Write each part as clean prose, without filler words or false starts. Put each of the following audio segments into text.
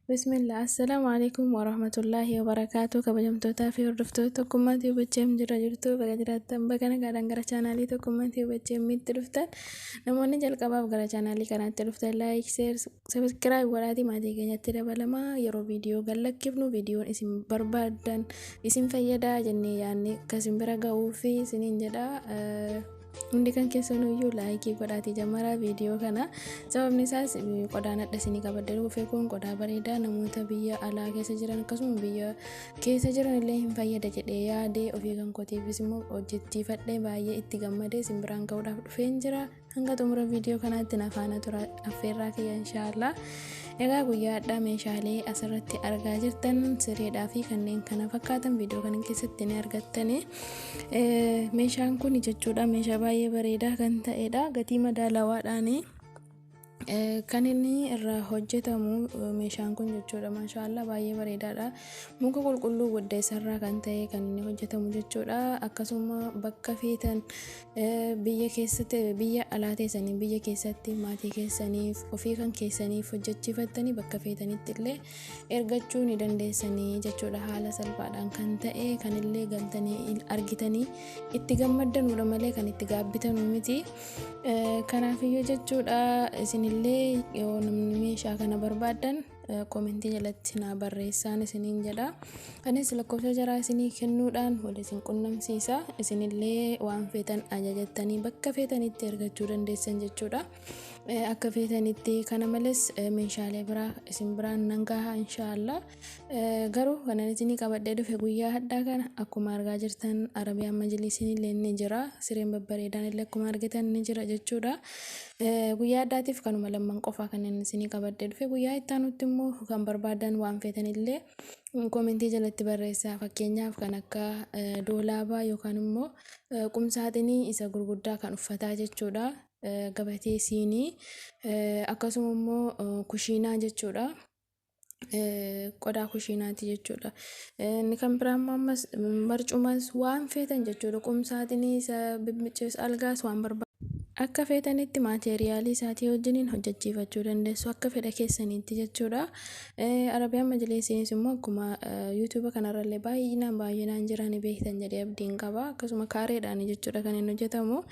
Bismillah, Assalaamu alaikum warahmatullaahi wabarakaatu. Kabajamtootaa fi hordoftoota Tokkummaa Tube jira jirtu, baga jiraattan, baga nagaadhaan gara chaanaalii Tokkummaa Tube mitti dhuftan. Namoonni jalqabaaf gara chaanaalii kanaatti dhuftan, like, share, subscribe godhaatii maatii keenyatti dabalamaa. Yeroo viidiyoo gallakkifnu viidiyoon isin barbaaddan isin fayyadaa jennee yaadne akka isin bira ga'uu fi isiniin jedha. Hundi kan keessanuyyuu like godhaatii jammaraa viidiyoo kana. Sababni isaas qodaan adda isinii qabadde dhufe kun qodaa bareedaa namoota biyya alaa keessa jiran akkasuma biyya keessa jiran illee hin fayyada jedhee yaadee, ofii kan kootiifis immoo hojjechiifadhee baay'ee itti gammadee isin biraan ga'uudhaaf dhufeen jira. Hanga xumura viidiyoo kanaatti na faana tura affeerraa kiyya, inshaallah. Egaa guyyaa addaa meeshaalee asirratti argaa jirtan, sireedhaa fi kanneen kana fakkaatan viidiyoo kana keessatti ni argattani. Meeshaan kun jechuudha meeshaa baay'ee bareedaa kan ta'edha. Gatii madaalawaadhaani kan inni irraa hojjetamu meeshaan kun jechuudha. Maashaallah, baay'ee bareedaadha. Muka qulqulluu waddeessarraa kan ta'e kan inni hojjetamu jechuudha. Akkasuma bakka feetan, biyya keessatti, biyya alaa teessanii, biyya keessatti maatii keessaniif, ofii kan keessaniif hojjechiifattanii bakka feetanitti illee ergachuu ni dandeessanii jechuudha. Haala salphaadhaan kan ta'e, kan illee galtanii argitanii itti gammaddanuudha malee kan itti gaabbitanuu miti. Kanaafiyyuu jechuudha, isinillee yoo namni meeshaa kana barbaaddan koomentii jalatti naa barreessaan isiniin jedha. Anis lakkoofsa jaraa isinii kennuudhaan wal isin qunnamsiisa. Isinillee waan feetan ajajattanii bakka feetanitti argachuu dandeessan jechuudha. Akka feetanitti. Kana malees meeshaalee biraa isin biraan nan gaha, inshaallah. Garuu kanan isinii qabadhee dhufe guyyaa hadhaa kana akkuma argaa jirtan Arabiyaan majlisiin illee ni jira. Sireen babbareedaan illee akkuma argitan ni jira jechuudha. Guyyaa addaatiif kanuma lamman qofaa kan inni isinii qabadhee dhufe. Guyyaa itti aanutti immoo kan barbaadan waan feetan illee koomentii jalatti barreessaa. Fakkeenyaaf kan akka doolaabaa yookaan immoo qumsaaxinii isa gurguddaa kan uffataa jechuudha. Gabatee siinii, akkasuma immoo kushiinaa jechuudha. Qodaa kushiinaati jechuudha. Inni kan biraa immoo ammas barcumas waan feetan jechuudha. Qumsaaxinii isa bibbiccees, algaas waan barbaadu. Akka feetanitti maateeriyaalii isaatii wajjiniin hojjechiifachuu dandeessu akka fedha keessaniitti jechuudha. Arabiyaan majliisiinis immoo akkuma yuutuuba kanarrallee baay'inaan baay'inaan jiran beektan jedhee abdiin qaba. Akkasuma kaareedhaan jechuudha kan inni hojjetamu.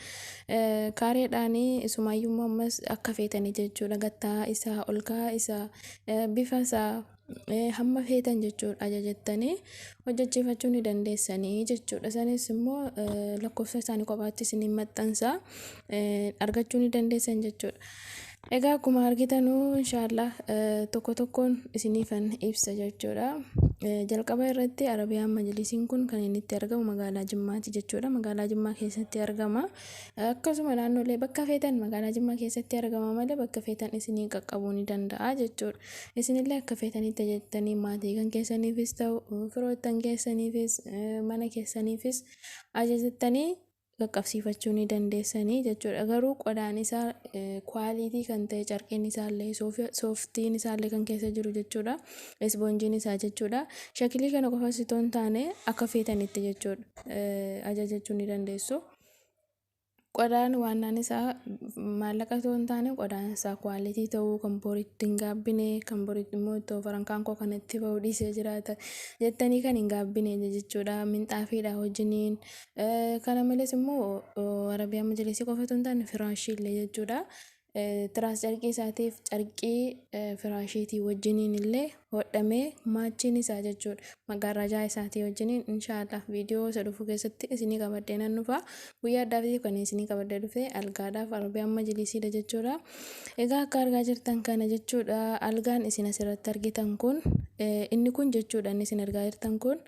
Kaareedhaan isumaayyuu immoo ammas akka feetanii jechuudha. Gattaa isaa, ol ka'aa isaa, bifa isaa hamma feetan jechuudha ajajattanii hojjechiifachuu ni dandeessanii jechuudha. Sanis immoo lakkoofsa isaanii kophaatti isiniin maxxansa, argachuu ni dandeessan jechuudha. Egaa akkuma argitanuu, inshaallah tokko tokkoon isiniifan ibsa jechuudha. Jalqaba irratti Arabiyaan majlisiin kun kan inni itti argamu magaalaa Jimmaati jechuudha. Magaalaa Jimmaa keessatti argama. Akkasuma naannolee bakka feetan, magaalaa Jimmaa keessatti argama malee bakka feetan isinii qaqqabuu ni danda'a jechuudha. Isinillee akka feetanitti jettanii maatii kan keessaniifis ta'u, firoottan keessaniifis, mana keessaniifis ajajattanii qaqqabsiifachuu ni dandeessanii jechuudha. Garuu qodaan isaa quality kan ta'e, carqeen isaallee, sooftiin isaallee kan keessa jiru jechuudha. Isboonjiin isaa jechuudha. Shakilii kana qofa osoo hin taane akka feetanitti jechuudha. Ajajachuu ni dandeessu. Qodaan waannaan isaa maallaqa osoo hin taane, qodaan isaa quality ta'uu, kan boritti hin gaabbine, kan boritti immoo ittoo farankaan koo kanatti ba'uu dhiisee jiraata jettanii kan hin gaabbine jechuudha. Minxaafiidha wajjiniin. Kana malees immoo Arabiyaan majlisii qofa osoo hin taane firaashii illee jechuudha. Tiraas carqii isaatiif carqii firaashiitii wajjiniin illee hodhamee maachiin isaa jechuudha. Maggaarrajaa isaatii wajjiniin inshaallah viidiyoo isa dhufu keessatti isinii qabadhee nan dhufa. Guyyaa addaatiif kan isinii qabadhee dhufe algaadhaaf Arabiyaan majlisiidha jechuudha. Egaa akka argaa jirtan kana jechuudha, algaan isin asirratti argitan kun, inni kun jechuudha, inni isin argaa jirtan kun,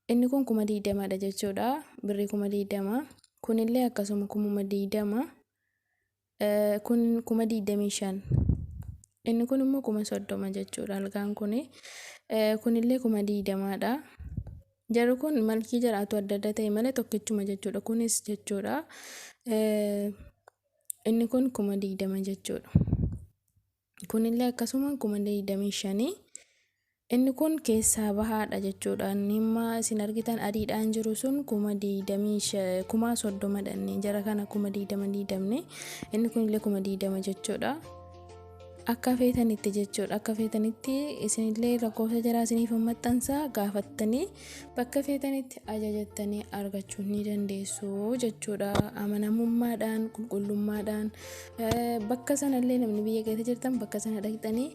inni kun 20,000dha jechuudha. Birrii 20,000. Kunillee akkasuma 20,000. Kun 25,000. Inni kun immoo 30,000 jechuudha algaan kun. Kunillee 20,000dha. Jarri kun malkii jaraatu adda adda ta'e malee tokkichuma jechuudha. Kunis jechuudha. Inni kun 20,000 jechuudha. Kunillee akkasuma 25,000. Inni kun keessaa bahaadha jechuudha. Inni amma isin argitan adiidhaan jiru sun 30,000dha inni. Jara kana 20,000 20ni. Inni kunillee 20,000 jechuudha. Akka feetanitti jechuudha. Akka feetanitti isinillee lakkoofsa jaraa isiniif maxxansaa, gaafattanii bakka feetanitti ajajattanii argachuu ni dandeessu jechuudha. Amanamummaadhaan, qulqullummaadhaan bakka sanallee namni biyya keessa jirtan bakka sana dhaqxanii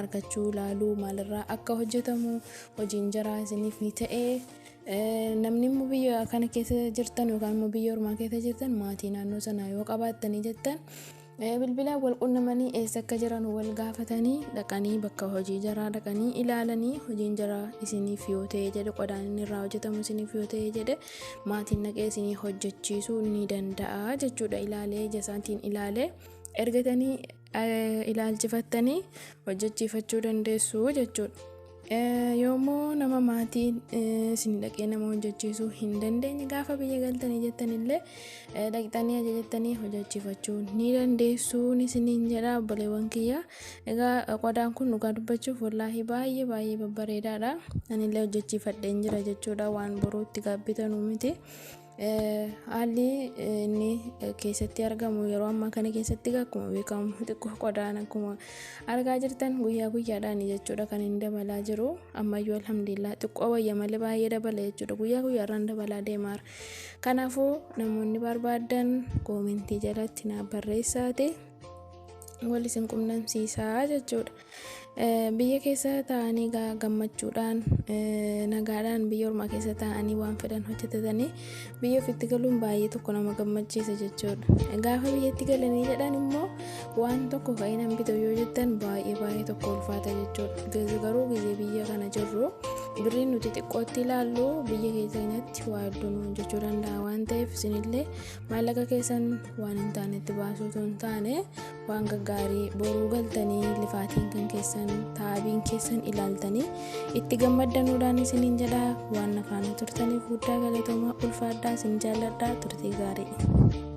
argachuu, laaluu, maalirraa akka hojjetamu, hojiin jaraa isiniif ni ta'ee, namni immoo biyya kana keessa jirtan yookaan immoo biyya ormaa keessa jirtan maatii naannoo sanaa yoo qabaattanii jettan, bilbilaan wal qunnamanii, eessa akka jiran wal gaafatanii, dhaqanii bakka hojii jaraa dhaqanii ilaalanii, hojiin jaraa isiniif yoo ta'e jedhe, qodaan inni irraa hojjetamu isiniif yoo ta'e jedhe, maatiin dhaqee isinii hojjechiisuu ni danda'a jechuudha. Ilaalee, ija isaatiin ilaalee ergatanii ilaalchifattanii hojjechiifachuu dandeessu jechuudha. Yoommoo nama maatiin isin dhaqee nama hojjechiisuu hin dandeenye, gaafa biyya galtanii jettanillee dhaqxanii ajajattanii hojjechiifachuu ni dandeessu isiniin jedha, obboleewwan kiyya. Egaa qodaan kun dhugaa dubbachuuf wallaahi baay'ee baay'ee babbareedaadha. Anillee hojjechiifadheen jira jechuudha, waan boruutti gaabbitanuu miti. Haalli inni keessatti argamu yeroo ammaa kana keessatti akkuma beekamu xiqqoo qodaan akkuma argaa jirtan guyyaa guyyaadhaan jechuudha kan inni dabalaa jiru. Ammayyuu alhamdulillah xiqqoo wayya malee baay'ee dabala jechuudha, guyyaa guyyaarraan dabalaa deemaara. Kanaafuu namoonni barbaadan koomentii jalatti naaf barreessaate wal isin qunnamsiisaa jechuudha. Biyya keessa taa'anii gammachuudhaan, nagaadhaan biyya ormaa keessa taa'anii waan fedhan hojjetatanii biyya ofiitti galuun baay'ee tokko nama gammachiisa jechuudha. Gaafa biyyatti galanii jedhan immoo waan tokko ka'ee nan bitu yoo jettan baay'ee baay'ee tokko ulfaata jechuudha. Garuu gizee biyya kana jirru birriin nuti xiqqootti ilaallu biyya keenyatti waa hedduu nu hojjechuu danda'a waan ta'eef, isinillee maallaqa keessan waan hin taanetti baasuu osoo hin taane, waan gaggaarii boruu galtanii lifaatiin kan keessan, taabiin keessan ilaaltanii itti gammaddanuudhaan isiniin jedha. Waan na faana turtaniif guddaa galatoomaa, ulfaadhaa, isin jaalladhaa, turtii gaarii.